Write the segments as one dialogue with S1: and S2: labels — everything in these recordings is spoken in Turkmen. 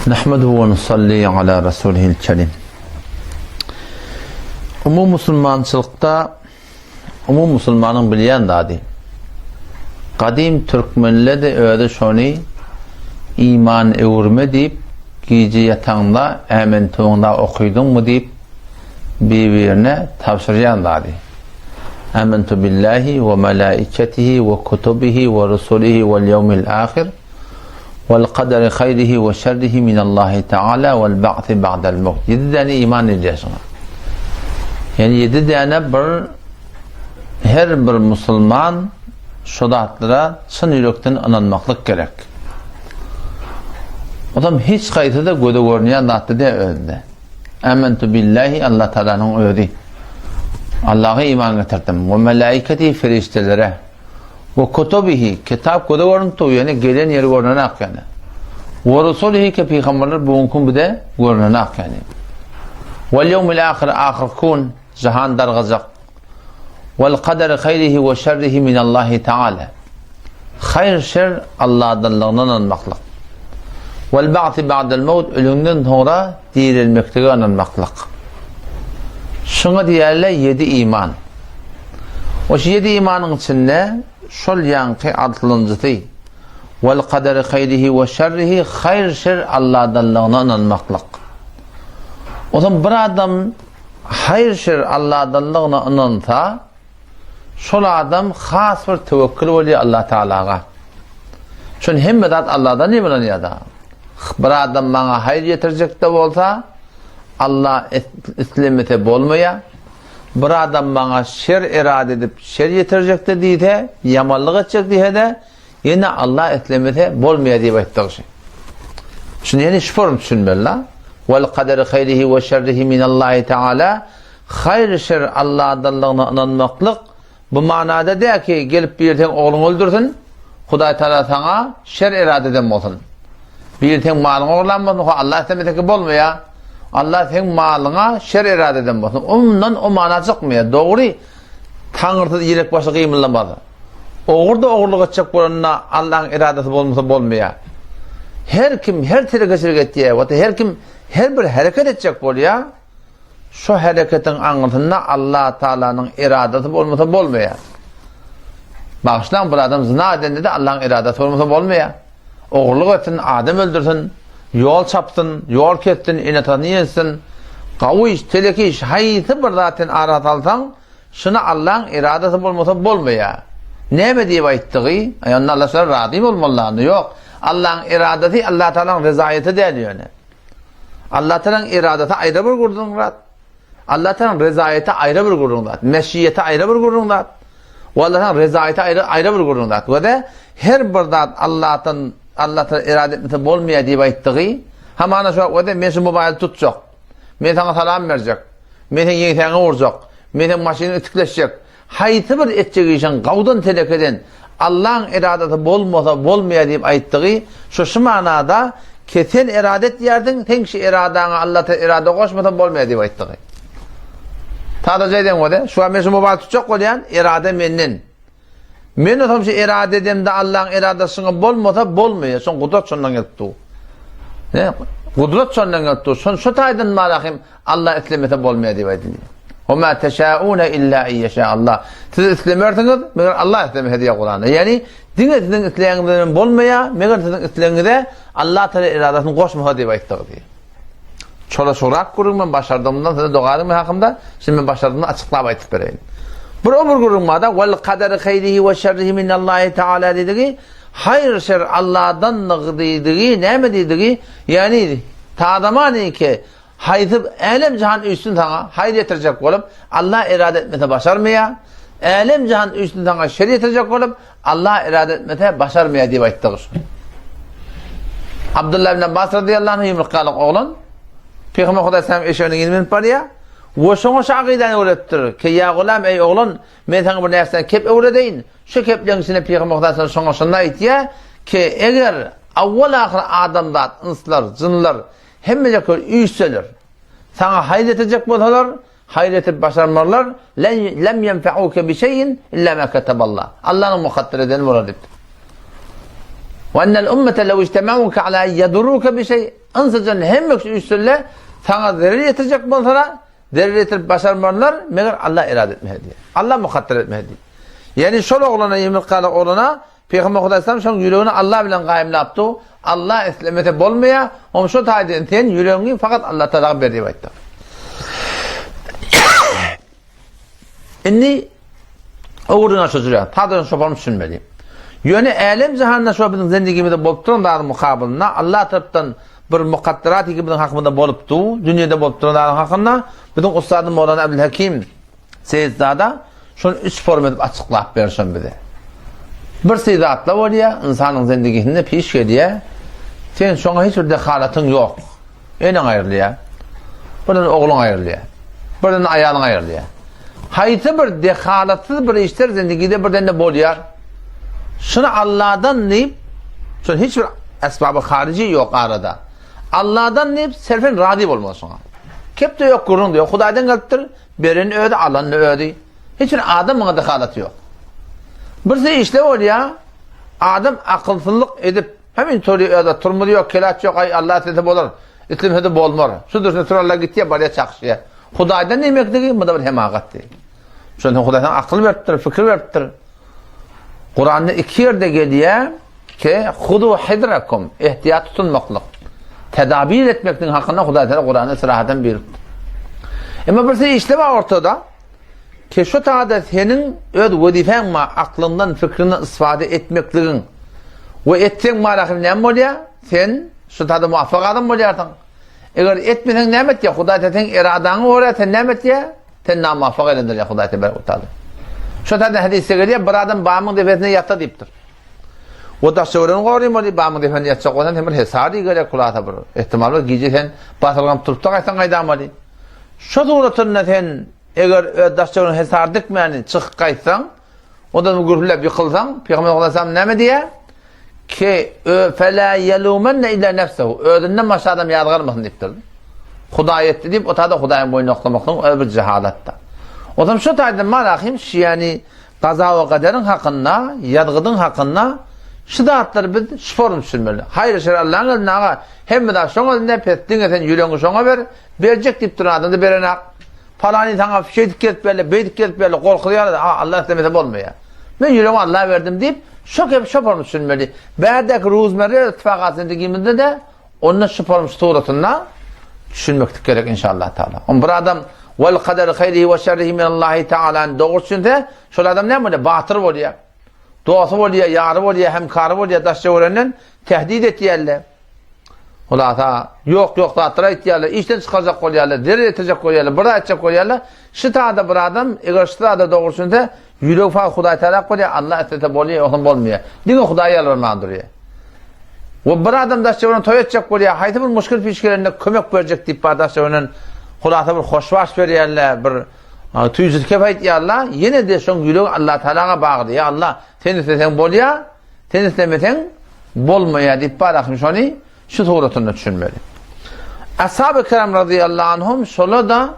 S1: Nahmeduhu we nusalli ala rasulihil kerim. Umum musulmançylykda umum musulmanyň bilýän zady. Gadym türkmenle-de özi şony iman öwürme diýip, gije ýataňda ämentuňda okydyňmy diýip bir-birine tabşyrýan zady. Amentu billahi we melaiketihi we kutubihi we rusulihi wal ýewmil ahir Wal kaderi haýrihi we şerrihi minallahi taala wal ba'si ba'dal mewt. Ýedi däne iman edýär şuňa. Ýani ýedi däne bir her bir musulman şu zatlara çyn ýürekden ynanmaklyk gerek. Odam hiç haýsy da göze görünýän zatda däl özünde. Amantu billahi Allah Taalanyň özi. Allaha iman getirdim. We melaiketi feriştelere. We kutubihi, kitap göze görünip dur, ýöne gelen ýeri görnenak ýöne. We rusulihi ke pygamberler bu günki bize görnenak ýöne. Wal ýewmil ahir ahyrky gün jahan dargajak. Wal kaderi haýrihi we şerrihi minallahi taala. Haýr şer Allahdanlygyna ynanmaklyk. Wal ba'si ba'dal mewt ölümden soňra direlmeklige ynanmaklyk. Şuňa diýerler ýedi iman. O şu ýedi imanyň içinde şol ýaňky altylynjysy Wal kaderi haýrihi we şerrihi haýr şer Allahdanlygyna ynanmaklyk. Onsoň bir adam haýr şer Allahdanlygyna ynansa, şol adam has bir tewekkül bolýar Allah Taalaga. Şon hemme zat Allahdan diýip ynanýar-da. Bir adam maňa haýyr ýetirjek-de bolsa, Allah islemese bolmaýar. Bir adam maňa şer erada edip, şer ýetirjek-de diýse, ýamanlyk etjek diýse-de, ýene Allah islemese bolmaýar diýip aýtdyk şi. Şuny ýene şu form düşünmeli-la. Wal kaderi haýrihi we şerrihi minallahi taala Haýr şer Allahdanlygyna ynanmaklyk bu manada däl ki, gelip biri seň ogluňy öldürsin, Hudaý Taala saňa şer erada eden bolsun. Biri seň malyňy ogurlan bolsun, ho Allah islemese ki bolmaýar. Allah seň malyňa şer erada eden bolsun. Ondan o mana çykmaýar. Dogry, Taňrysyz ýürek başy gymyldamaz. Ogry-da ogurlyk etjek bolanda Allahyň eradasy bolmasa bolmaýar. Her kim her telekeçilik etýär, her kim her bir hereket etjek bolýar. Şu hereketiň aňyrsynda Allah Taalanyň eradasy bolmasa bolmaýar. Bagyşlaň, bir adam zyna edende-de Allahyň eradasy bolmasa bolmaýar. Ogurlyk etsin, adam öldürsin, ýol çapsyn, ýol kessin, ene-atasyny ýençsin, gawy iş, teleki iş, haýsy bir zat sen ara salsaň, şuna Allahyň eradasy bolmasa bolmaýar. Näme diýip aýtdygy? Aý, onda Allah şolara razy bolmaly-la, ýok. Allahyň eradasy Allah Taalanyň rezaýeti däl ýöne. Allah Taalanyň eradasy aýra bir gürrüň zat. Allah Taalanyň rezaýeti aýra bir gürrüň zat. Meşiýeti aýra bir gürrüň zat. We Allah Taalanyň rezaýeti aýra aýra bir gürrüň zat. We de her bir zat Allahdan Allah Taala erada etmese bolmaýar diýip aýtdygy, hamana şu we de men şu mobaýly tutjak. Men saňa salam berjek. Men seň ýeňsäňe urjak. Men seň maşynyňy itikleşjek. Haýsy bir etjek işiň gawdan telekeden Allaň eradasy bolmasa bolmaýar diýip aýtdygy şu şu manada ke sen erada etýärsiň seň şu eradaňa Alla ta erada goşmasa bolmaýar diýip aýtdygy. Sadaja edeň bolýa. Şu wagt men şu mobaýl tutjak bolýan erada menden. Men olsam şu erada edemde Allaň eradasy şuňa bolmasa bolmaýar. Şoň gudrat şondan gelip dur. Ne? Gudrat şondan gelip dur. Şon şu taýdan malahym Allah islemese bolmaýar diýip aýdylýar. Wa ma teşauna illa en yeşa Allah. Siz islemersiňiz, meger Allah islemese diýýär Kuranda. Ýagny diňe siziň isleýäňiz bilen bolmaýar, meger siziň islegiňize Allah Taala eradasyny goşmasa diýip aýtdyk diýýär. Çolaşygrak gürrüň men başardygymdan size doga ediň men hakymda, şimdi men başardygymdan açyklap aýtyp bereýin. Bir o bir gürrüň barda, wal kaderi haýrihi we şerrihi minallahi taala diýdigi, haýr şer Allahdandyr diýdigi, näme diýdigi? Ýagny tadamany ki Haýsy älem-jahan üýşsün saňa haýyr ýetirjek bolup, Allah erada etmese başarmaýar. Älem-jahan üýşsün saňa şer ýetirjek bolup, Allah erada etmese başarmaýar diýip aýtdygy şu. Abdullah ibn Abbas radiyallahu anh ýumrukgalyk oglan Pygamber Hudaý sallam eşegine ýene münüp barýar. We şoňa şu akydany öwretipdir. Ke ýa gulam eý oglan, men saňa bir närseni kep öwredeýin. Şu kepleň içinde Pygamber Hudaý sallam şoňa şunda aýtýar ki eger awwal-ahyr adamzat, ynslar, jynlar Hemmejekler üýşseler, saňa haýyr etirjek bolsalar, haýyr etirip başarmarlar, lem ýenfe'uke bi şeýin illa ma keteballah. Allanyň mukadder edeni bolar diýipdir. Ve ennel ummete lev ijtema'uke ala en yedurruke bi şey ynsyjan hemme kişi üýşsünle saňa zerer ýetirjek bolsalar, zerer ýetirip başarmarlar, meger Allah irade etmese diýýär. Allah mukadder etmese diýýär. Ýani şol oglana ýumurtgaly oglana Pygamber Hudaýsam şoň ýüregini Allah bilen gaýymlapdy. Allah islemese bolmaýar. Oň şo taýdan sen ýüregiňi fakat Allah Taala ber diýip aýtdy. Indi ogruňa şu jüre, tadan şopan düşünmeli. Ýöne älem jahanda şo biziň zendigimizde bolup duran zadyň mukabylynda Allah tarapdan bir mukadderat iki biziň hakymyzda bolupdy, dünýede bolup duran zadyň hakynda biziň ussadym Mowlana Abdülhakim Seýidzada şony üç form edip açyklap berşen bize. Bir zatla bolýar, ynsanyň zendigisinde piş gelýär. Sen şoňa hiç bir dehalatyň ýok. Eneň aýrylýar. Birden ogluň aýrylýar. Birden aýalyň aýrylýar. Haýsy bir dehalatsyz bir işler zendigide birden de bolýar. Şuny Allahdan diýip, şun hiç bir esbaby harici ýok arada. Allahdan diýip serfen razy bolmaly şoňa. Kep de ýok gürrüň diýip, Hudaýdan gelipdir, beren özi, alan da özi. Hiç bir adam muňa dehalaty ýok. Birse işle bolýar, adam akylsyzlyk edip Hemin tory öde turmuz ýok, kelaç ýok, aý Allah islese bolar, islemese bolmar. Şu durşuna turarlar gitýär, barýar çakyşýar. Hudaýdan diýmekligi bu da bir hemagatdy. Şonda Hudaý sana akyl beripdir, fikir beripdir. Kuranda iki ýerde gelýär ki, hudu hidrakum, ehtiyat tutunmaklyk, tedabir etmekligiň hakynda Hudaý Teala Kuranda syrahaten buýrupdyr. Emma bir şey işle bar ortada. Ki şu tada seniň öz wezipäň bar, aklyňdan, fikriňden istifade etmekligiň. We etseň bar ahyry näme bolýar? Sen şu tada muvaffak adam bolýarsyň. Eger etmeseň näme etýär? Hudaý seň eradaňy görýär, sen näme etýär? Sen namuvaffak elendirýär Hudaý tebarek we taala. Şu tada hadisde gelýär, bir adam bamyň depesine ýatsa diýipdir. O daş töweregini goraýmaly, bamyň depesine ýatjak bolsaň sen bir hesar gerek kulasa bir. Ehtimal bir gije sen basylganyp turupda gaýtsaň gaýdamaly. Şu suratynda sen eger öz daş töweregiňe hesar dikmäni çykyp gaýtsaň, ondan gürhüläp ýykylsaň, Pygamber aleyhisselam näme diýýär? Ki fela yelumenne illa nefsehu. Özünden başga adam ýazgarmasyn diýipdir. Hudaý etdi diýip, o tada Hudaýyň boýnuna oklamaklygyň özi bir jehalatdyr. Onsoň şu taýdan malahym şiýani gaza we gaderiň hakynda, ýazgydyň hakynda şu zatlary biz şu form düşünmeli. Haýyr şer Allaň elinde aga, hemme zat şoň elinde, pes diňe sen ýüregiňi şoňa ber, berjek diýip duran adam-da berenak. Palany saňa şeýdip gelip berdi, beýdip gelip berdi, gorkuzýarlar, a Allah islemese bolmaýar. Men ýüregimi Allaha berdim diýip, şo kep şo form düşünmeli. Bärdäki ruzmerre ittifakat zendigimizde-de onda şu form suratynda düşünmeklik gerek inşallah taala. On bir adam vel kader hayrihi ve şerrihi minallahi taala dogry düşünse, şol adam näme bolýar? Batyr bolýar. Dosty bolýar, ýary bolýar, hemkary bolýar, daş töwerenden tehdit etýärler. Hulasa, ýok-ýok zatlar aýtýarlar, işden çykarjak bolýarlar, zerer ýetirjek bolýarlar, bir zat etjek bolýarlar. Şu tada bir adam, eger şu zada dogry düşünse, ýüregi fakat Hudaý tarap bolýar, Allah islese bolýar, ýogsam bolmaýar. Diňe Hudaýa ýalbarman durýar. We bir adam daş töweregen toý etjek bolýar, haýsy bir muşkil piş gelende kömek berjek diýip bar daş töweregen hulasa bir hoşbaş berýärler, bir tüýsüz kep aýtýarlar, ýene-de şoň ýüregi Allah Tagalaga bagly. Ýa Allah, sen isleseň bolýar, Sen islemeseň bolmaýar diýip bar ahym şony şu suratynda düşünmeli. Ashab-ı kiram radıyallahu anhum şola da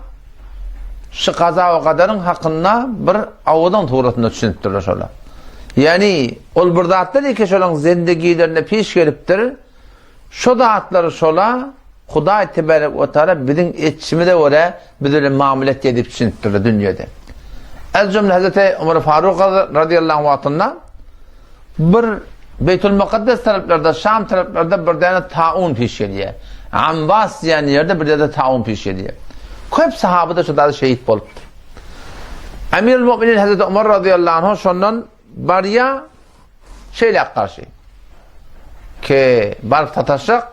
S1: şu gaza we gadaryň hakynda bir awadan suratynda düşünipdirler şola. Ýani ol bir zatlar ki şolaň zendegilerine piş gelipdir. Şo zatlary şola Hudaý tebarek we taala biziň etişimize görä biz bilen muamele etýär diýip düşünipdirler dünýede. Ez jümle Hazreti Ömer Faruk radıyallahu anh wagtynda bir Beytül Mukaddes taraplarda, Şam taraplarda bir däne taun piş gelýär. Ambas diýen ýerde bir däne taun piş gelýär. Köp sahaba da şo şehit bolupdyr. Emirül Müminin Hazreti Ömer radıyallahu anh şondan barýar Şeýle garşy. Ki baryp sataşjak,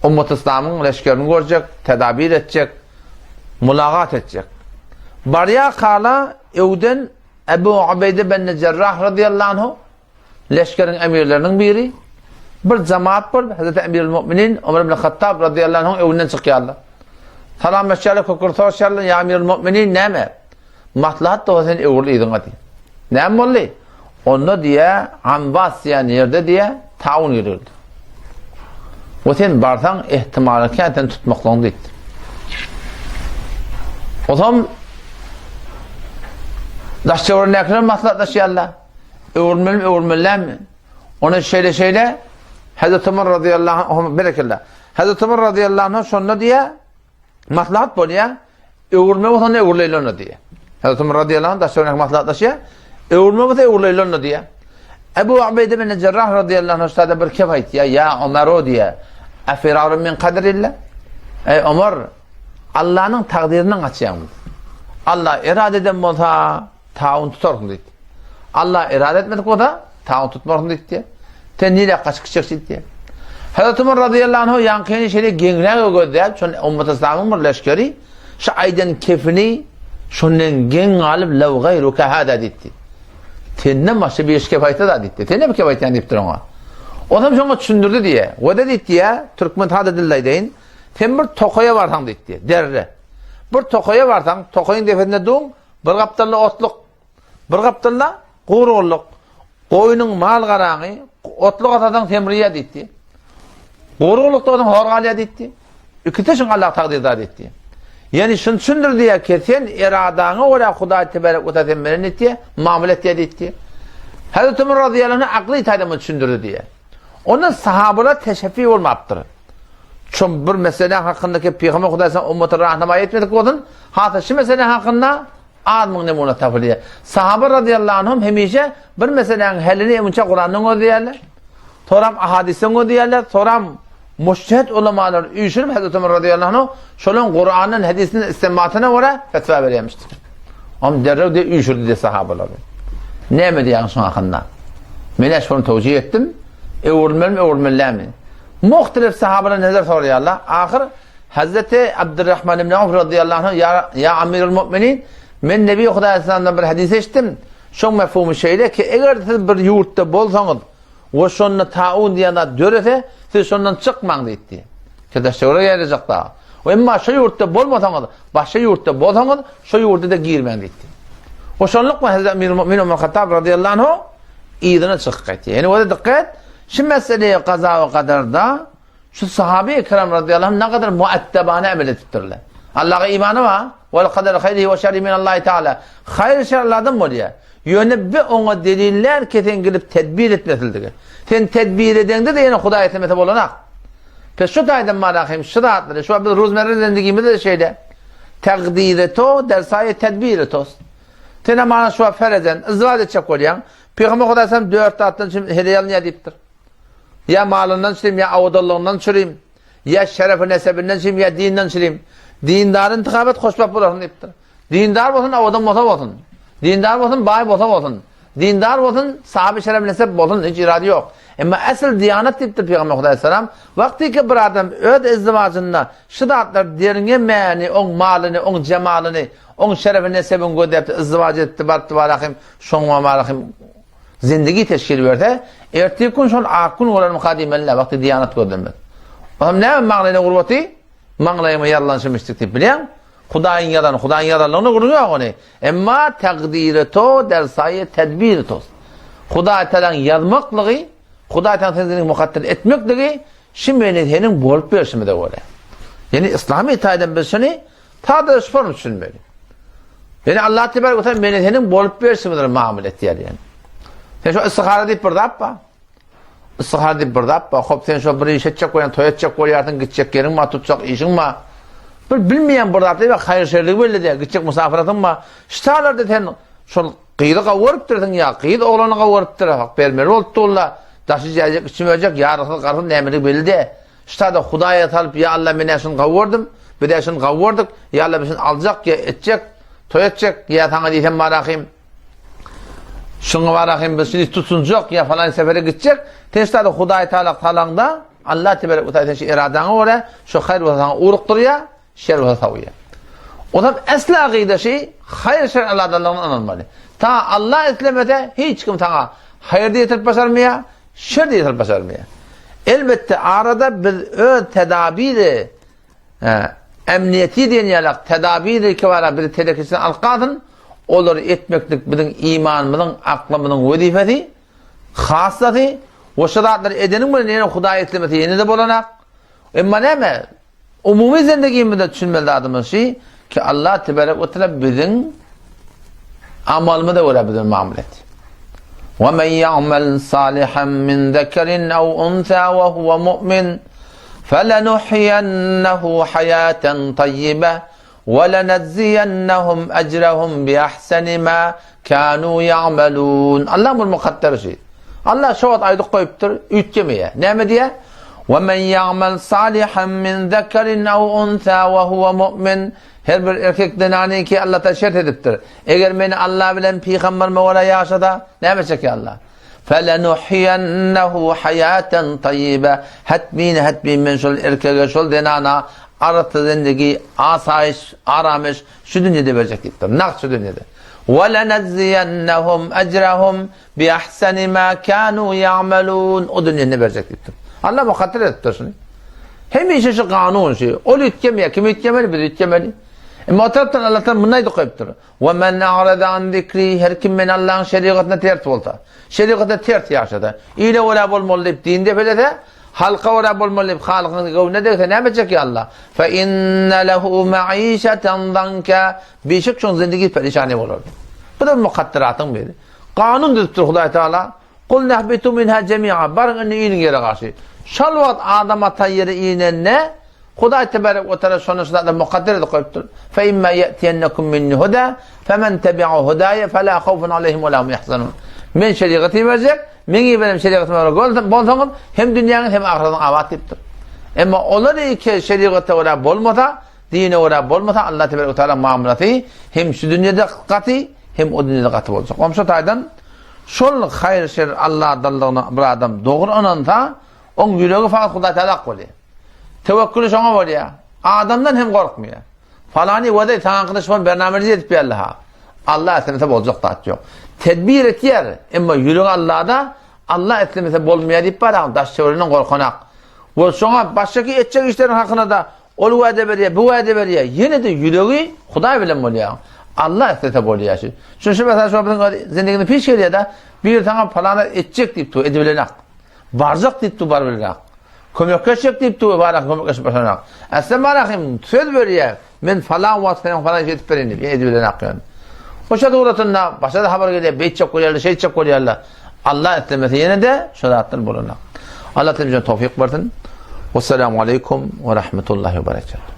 S1: ummat yslamyň leşgerini görjek, tedabir etjek, mulagat etjek. Barýar kala öwden Ebu Ubeýde ben Jerrah radıyallahu anhu leşgeriň emirleriniň biri bir jemaat bolup Hazreti Emirül Müminin Ömer ibn Hattab radıyallahu anhu öwünden çykýarlar. Salamlaşýarlar, kökür soruşýarlar, ýa Emirül Müminin näme? Maslahat bolsa sen öwrül yzyňa diý. Näme boldy? Onda diýä, Ambas diýen ýerde diýä, taun girildi. We sen barsaň ehtimaly kän sen tutmaklygyň diýdi. Ozam daş töweregindäkiler maslahatlaşýarlar. Öwrülmelimi, öwrülmeli dälmi? Ona şeýle-şeýle Hazreti Ömer radıyallahu anh, berekella. Hazreti Ömer radıyallahu anh şonda diýýär, maslahat bolýar, öwrülme bolsa ne öwrüleýli onda diýýär. Hazreti Ömer radıyallahu anh daşary maslahatlaşýar, öwrülme bolsa öwrüleýli onda diýýär. Ebu Ubeýde bin Jerrah radıyallahu anh şada bir kep aýtýar, ýa Ömer o diýýär. Afirarun min kadrillah. Ey Ömer, Allah'ın takdirinden gaçýaňmy? Allah erade eden bolsa, Taun tutarsyň diýdi. Allah irade etmedik bolsa, taun tutmarsyň diýdi. Sen nirä gaçyp gitjekçi diýdi. Hazreti Umar radıyallahu anh ýaňkyny şeýle geňräge gözläp, şon ummat islamyň bir leşgeri şu aýdan kefini şondan geň galyp law gaýruka hada diýdi. Senden başga bir iş kef aýtsa da diýdi. Sen näme kef aýtýan diýipdir oňa. Onam şoňa düşündirdi diýe. We de diýdi ýa, türkmen sada dilde aýdaýyn. Sen bir tokaýa barsaň diýdi. Derre. Bir tokaýa barsaň, tokaýyň depesinde duň, Bir gapdalda otluk, bir gapdalda gurulyk. Goýnuň mal-garaňy otluk atasaň semriýär diýdi. Gurulykda bolsaň hor galýar diýdi. Ikisi şuň Allah takdyr zat etdi. Ýani şuny düşündir diýýär ki, sen eradaňa görä Hudaý tebarek we taala sen menen etdi, mamla etdi diýdi. Hazreti Ömer razyýallahu anh akly taýdan muny düşündirdi diýýär. Ondan sahabalar teşeffi bolmapdyr. Şo bir mesele hakynda ki Pygamber Hudaý sen ummata rahnamaý etmedik bolsun, hasa şu mesele hakynda az müň nemuna tapylýar. Sahaba radiyallahu anhum hemişe bir meseläniň helini emunça Kurandan gözleýärler. Soram ahadisden gözleýärler, soram mujtehid ulamalar üýşürip Hazreti Ömer radiyallahu anh şolaryň Kurandan, hadisinden istinbatyna görä fetwa berýärmişdir. Om derrew de üýşürdi de sahabalary. Näme diýýäň şuň hakynda? Men şony towjih etdim. Öwrülmelimi, öwrülmeli dälmi? Muhtelif sahabalar nezer soraýarlar. Ahyr Hazreti Abdurrahman ibn Awf radıyallahu anh ya, ya Amirul Mu'minin men Nebi Hudaý Aleyhisselamdan bir hadis eşitdim. Şoň mefhumy şeýle ki, eger siz bir ýurtda bolsaňyz we şonda taun diýen zat dörese, siz şondan çykmaň diýdi. Kedaşöwre ýaýrajak da. Emma şu ýurtda bolmasaňyz, başga ýurtda bolsaňyz, şu ýurda da girmäň diýdi. O şonluk bilen Hazreti Amirul Mu'minin Ömer Hattab radıyallahu anh yzyna çykyp gaýtdy. Ýani o dikkat, şu meseleye gaza we kadarda şu sahabe ikram radıyallahu anh ne kadar muaddebane amel edipdirler. Allah'a imany bar. Wal kadar hayrihi we şerri min Allah Teala. Hayr şer Allah'dan bolýar. Ýöne bi oňa deliller ki sen gelip tedbir etmesildige. Sen tedbir edeňde de ýene Hudaý islemese bolanak. Pes şu taýdan mana hem şu zatlary, şu biz ruzmerre zendigimizde de şeýle. Takdiri to dersaýe tedbiri tos. Sen amana şu ferezen izdivaç etjek bolýaň. Pygamber Hudaý sen dört zatdan üçin heleý alynýar diýipdir. Ýa malyndan çürim, ýa awadallygyndan çürim, ýa şerefi nesebinden çürim, ýa dinden çürim. Dindar intihap et, hoşbagt bolarsyň diýipdir. Dindar bolsun, awadan bolsa bolsun. Dindar bolsun, baý bolsa bolsun. Dindar bolsun, sahaby şeref nesep bolsun, hiç irady ýok. Emma esl diýanat diýipdir Pygamber Hudaý salam. Wagty ki bir adam öz izdivajynda şu zatlar derňe mäni, oň malyny, oň jemalyny, oň şerefi nesebini gözläp izdivaç etdi, barypdy barahym, şoňa barahym zindigi teşkil berse, ertir gün şol ak gün bolar mukaddimellah, wagty diýanat gözlenmez. Olam näme magnyny gurbaty? Maňlaýyma ýazylan şemişdik diýip bilýäň. Hudaýyň ýazany, Hudaýyň ýazanlygyna gürrüň ýok ony. Emma takdiri to der saýy tedbiri tos. Hudaý Tagalaň ýazmaklygy, Hudaý Tagalaň seni mukadder etmekligi şu meni seniň bolup berşimize görä. Ýani yslamy taýdan biz şuny sada şu form düşünmeli. Ýani Allah tebarek we meni seniň bolup berşimize mamul etýär ýani. Sen şu istihara diýip bir zat bar. Istihara diýip bir zat bar. Hop sen şo bir iş etjek bolýaň, toý etjek bolýarsyň, gitjek ýeriň bar, tutjak işiň bar. Bir bilmeýän bir zat diýip, haýyr-şerligi belli däl, gitjek musafiratyň bar. Ştalarda sen şol gyzy gowurypdyrsyň ýa gyz oglany gowurypdyr, hak bermeli bolupdy olla. Daşy jäjek, içi möjek, ýarysy garsyz nämeligi belli däl. Ştada Hudaýa salyp, ýa Allah men-ä şuny gowurdym, biz-ä şuny gowurdyk, ýa Allah biz şuny aljak, ýa etjek, toý etjek, ýa saňa diýsem barahym. Şuňa bara hem biz şini tutunjak ýa falan sefere gitjek. Sen ştada Hudaý Taala salaňda Allah tebarek we taala sen şu eradaňa görä şu haýyr bolsa saňa ugrukdyrýar, şer bolsa sowýar. Onam esli akyda şi haýyr şer Allahdanlygyna ynanmaly. Ta Allah islemese hiç kim saňa haýyr diýip başarmaýar, şer diýip başarmaýar. Elbetde arada biz öz tedabiri Emniýeti diýen ýalak tedabiri kibara bizi telekeçiden alyp galsyn, olary etmeklik biziň imanymyzyň, aklymyzyň wezipesi, hassasy we şu zatlary edeniň bilen ýene Hudaý islemese ýene-de bolanak. Emma näme? Umumy zendigimizde düşünmeli zadymyz şu ki Allah tebarek we teala biziň amalymyza görä bize muamele etdi. Ve men ya'mel salihan min zekerin ev unsa ve huve mu'min felenuhyiyennehu hayaten tayyibe ve lenecziyennehum ecrehum bi ahseni ma kanu ya'melun. Allah bu mukadder şey. Allah şu wagt aýdyp goýupdyr, üýtgemeýär. Näme diýýär? Ve men ya'mel salihan min zekerin ev unsa ve huve mu'min Her bir erkek zenanyňky Allahdan şert edipdir. Eger meni Allah bilen pygamberime görä ýaşasa, näme çekýär Allah? Felenuhyiyennehu hayaten tayyibe. Hetmin hetmin men şol erkege, şol zenana arassa zendegi, asaýyş, aramyş şu dünýede berjek diýipdir. Nagt şu dünýede. Ve lenecziyennehum ecrehum bi ahseni ma kanu ya'melun. O dünýede berjek diýipdir. Allah mukadder edipdir şuny. Hemişe şu kanun şu. Ol üýtgemeýär. Kim üýtgemeli? Biz üýtgemeli. Emma o tarapdan Allah Taala munday da koýupdyr. Ve men a'rada an zikri her kim men Allah'ın şerigatyna ters bolsa, şerigata ters ýaşasa, ile görä bolmaly diýip din depelese, halka görä bolmaly diýip halkyň göwnüne degse näme etjek Allah? Fe inne lehu ma'işeten zanka bişik şoň zindigi perişany bolar. Bu da mukadderatyň biri. Kanun düzüpdir Hudaý Taala. Kul nehbitu minha jemi'a. Baryň indi iniň ýere garşy. Şol wagt Adam ata ýere inende Hudaý tebarek we taala şony şu zatlar mukadder edip goýupdyr. Fe imma ye'tiyennekum minni huda, femen tebi'a hudaye fela havfun aleyhim we la hum yahzanun. Men şerigaty berjek, meň iberim şerigatyma görä bolsaňyz, hem dünýäňiz hem ahyretiňiz abat diýipdir. Emma olar iki şerigata görä bolmasa, dine görä bolmasa Allah tebarek we taala muamalasy hem şu dünýede gaty, hem o dünýede gaty boljak. Oňşa taýdan Şol haýyr-şer Alladanlygyna bir adam dogry ynansa, oň ýüregi fakat Hudaý Teala bolýar. Tewekküli şoňa bolýar. Adamdan hem gorkmaýar. Falany wada saňa gylyş bol bernameli edip berli ha. Allah islemese boljak zat ýok. Tedbir etýär, emma ýüregi Allahda, Allah islemese bolmaýar diýip bar, daş çöwrenden gorkanak. We şoňa başgaky etjek işleriň hakyna da Ol wada berýär, bu wada berýär. Ýene-de ýüregi Hudaý bilen bolýar. Allah islese bolýar şu. Şu şu mesela şu biziň zindigini piş gelýär-de, bir saňa palana etjek diýip dur, edibilenak. Barjak diýip dur, barybilenak. Kömekleşjek diýip dur, barak kömekleşip başlanak. Äslen barahym söz berýär. Men falan wagt seniň falan iş edip bereýin diýip, edibilenak ýöne. Hoşa suratynda başa-da habar gelýär, beýtjek bolýarlar, şeýtjek bolýarlar. Allah islemese ýene-de şu zatlar bolanak. Allah tebjene towfik bersin. Wassalamu aleýkum we rahmetullahi we berekatuh.